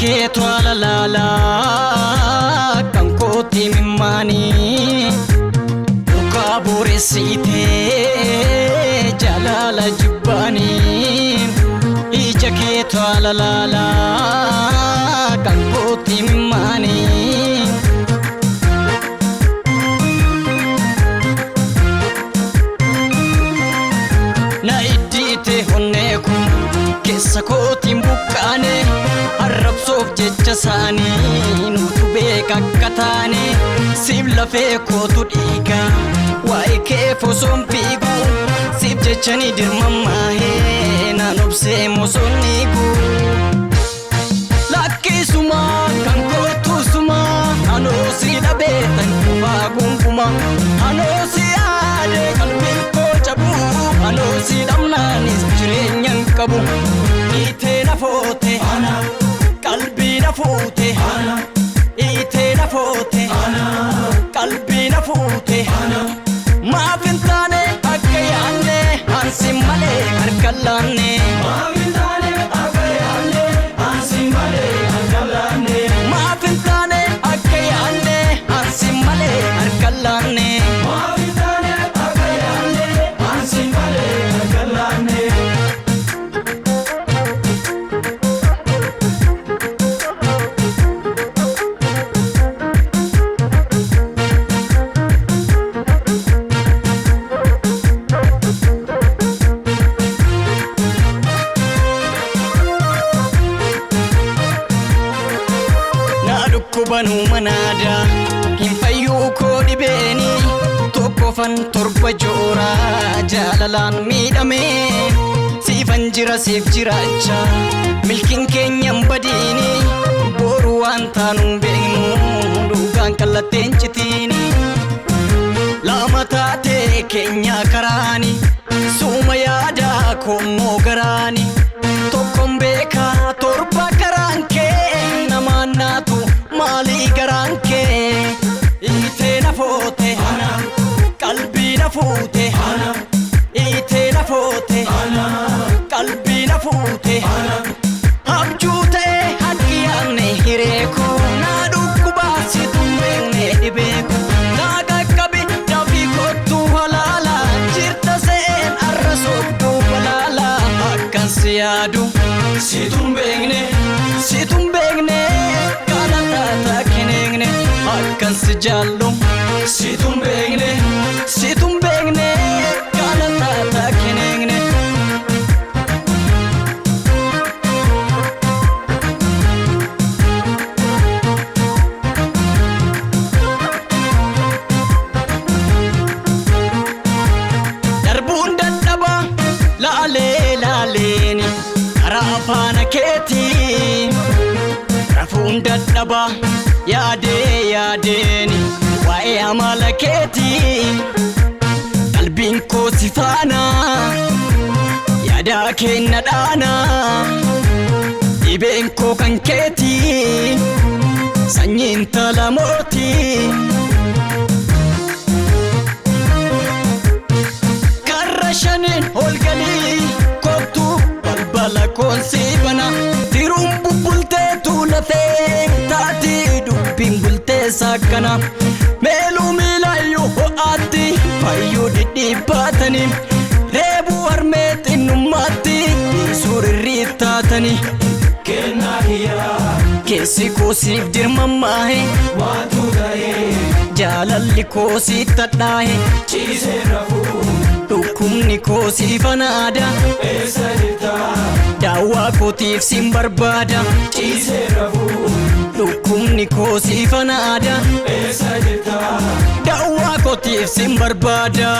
Keetu alaala kan kooti mimmaanii dhugaa booressitee jaalala jibbaanii ija keetu alaala kan kooti mimmaanii. Na iddiite honneeku keessa kootiin buqqaane arrabsoof jecha isaanii nutu beeka akka taane siif lafee kootu dhiiga waa'ee keef osoon fiigu siif jechanii dirmammaahee naan obsee mosoon dhiigu. Lakkisumaa kan kootusumaa anoo si dhabee tan qofaa gonkumaa anoo si yaadee qalbiin koo cabuu anoo si dhabnaanis jireenya hin qabu. Dhiitee na foote qalbii na fuute dhiitee na foote qalbii na fuute maaf hin taane akka yaanne ansi malee harka laanne. Maaf hin taane akka yaanne ansi malee harka laanne. Maaf hin taane akka yaanne ansi malee harka laanne. Maaf hin taane akka yaanne ansi malee harka laanne. Na dhukkubanuu manaada hin fayyuu koo dhibeeni tokkofan torba jooraa jaalalaan miidhame siifan jira siif jiraacha milkiin keenyan badiini boru waan taanu hin beeknu dhugaan kallatteen citiini. Lama taatee keenya karaani suuma yaada koommoo garaani tokkoon beekaa torba karaan kee namaan naatu maalii garaan kee hiitee na foote qalbii na fuute hiitee na foote qalbii na fuute abjuu ta'ee haqqi yaadne hiree koo naa dhukkubaasitu hin beekne dhibee koo naa qaqqabi dafii kottuu halaala jirta se'een arra soobduu balaala akkan si yaadu Situ hin beekne situ hin beekne kana taataa kineegne akkan si jaallu situ hin beekne situ hin beekne kana taataa kineegne. Darbuun dadhaba laalee laaleeni karaa faana keetii. Rafuun dadhaba yaadee yaadeeni waa'ee amala keetii. Qalbiin koo si faana yaadaa kenna dhaana dhibeen koo kan keetii sanyiin intala mootii. Karra shaniin ol galii kottu balbala koonsii bana tiruun bubbulteetu lafee taatii dubbiin bultee saakkana meeluu miilaayyuu ho'aatti fayyuu dhidhiibbaatanii reebuu harmee xinnummaatti dhiisuu rirriittaatanii kennaa kiyyaa keessi koosiif dirmammaahe waantu ta'ee jaalalli koosii tadhaahe ciisee rafuu dhukkubni koosii fanaada. eessa jirta Daawwaa kootiif sin barbaada ciisee rafuu dhukkubni koo siifan aadaa eessa jirta Daawwaa kootiif sin barbaada.